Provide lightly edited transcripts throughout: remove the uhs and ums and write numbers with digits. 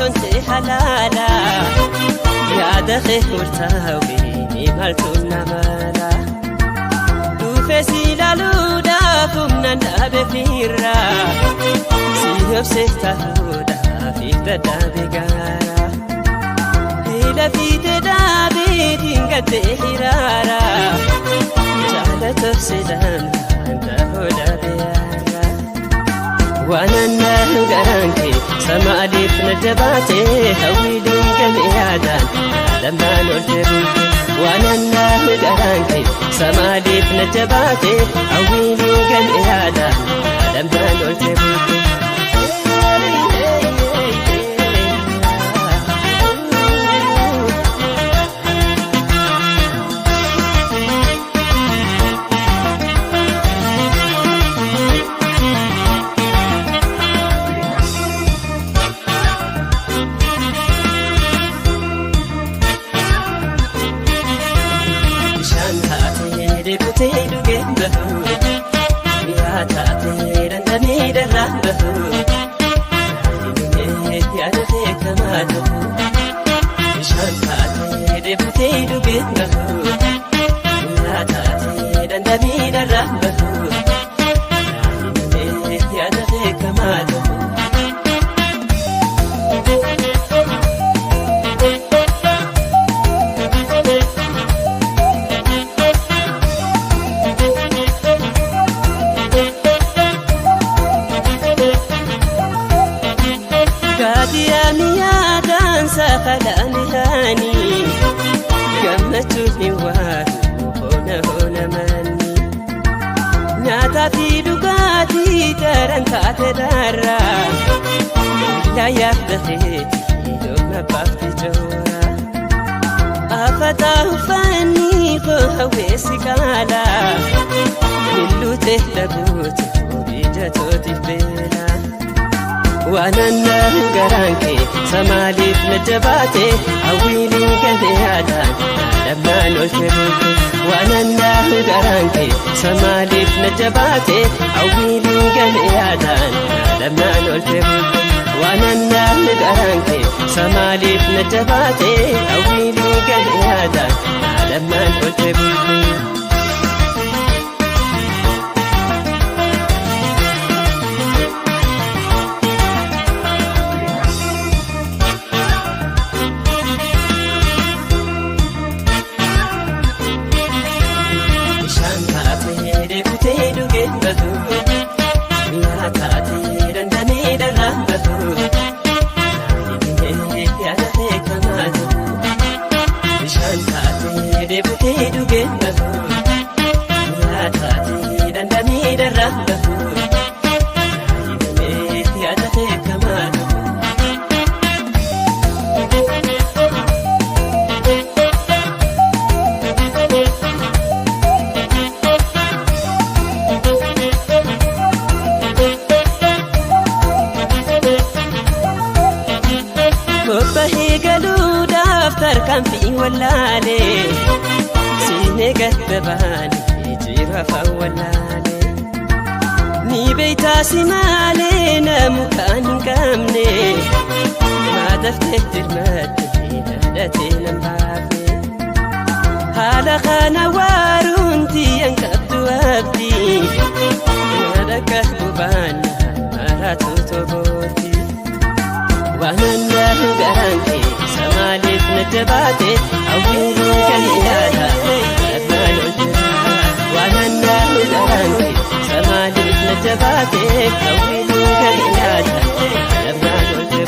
Sonte halaala yaada kee murtaawee maaltu namala dhufe si ilaaluudhaaf humnaan dhaabe fiirra si obse ta'uudhaaf dadhabe gaara hila fiite dhaabeetiin gaddee hiraara jaalata obsedhaan ta'uu dhabe yaara. Waanannaa garaan kee samaaliif na jabaate hawwiiluun game yaadaan lammaan olte bulte. Waanannaa garaan kee samaaliif na jabaate hawwiiluun game yaadaan lammaan olte bulte. Bishaan taatee deebitee dhugeen bahu, mi'aa taatee dhandhamee dharraan bahu, yaadinee yaada beekamaa ta'u. Bishaan taatee deebitee dhugeen bahu, mi'aa taatee dhandhamee dharraan bahu, yaadinee yaada beekamaa ta'u. Gaadiyaa daansa kalaani gammachuun ni waaru hoona hoona manni nyaataa fi dhugaatii daran taate darraa billaa yaadda keetii yooma baafte joora afataa uffanni koo hawweessi qaala milluute dhabuutu ija tootiif beela. Waanannaa garaan kee samaaliif na jabaate hawwiiliin game yaadaan lammaan olte bulte. Waanannaa garaan kee samaaliif na jabaate hawwiiliin game yaadaan lammaan olte bulte. Waanannaa garaan kee samaaliif na jabaate hawwiiliin game yaadaan lammaan olte bulte. Bishaan taatee deebitee dhugeen bahu, mi'aa taatee dhandhamee dharraan bahu, yaadinee yaada beekamaa ta'u. Bishaan taatee deebitee dhugeen bahu, mi'aa taatee dhandhamee dharraan bahu, yaadinee yaada beekamaa ta'u. Bobbahee galuudhaaf tarkaanfii wallaalee siinee gadda baanee jiru afaan wallaalee. Ni beektaa si maalee namu kan hin qabne maadaftee dirmattee dhalatee nan baafne. Haala kana waaruun tiyyan qabdu abdii yaada akka bubaannaa maraatu tobooti. Waanannaa garaan kee samaaliif na jabaate hawwiiluun kan yaada lammaan olte. Waanannaa garaan kee samaaliif na jabaate hawwiiluun kan yaada lammaan olte.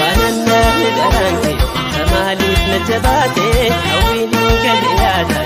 Waanannaa garaan kee samaaliif na jabaate hawwiiluun kan yaada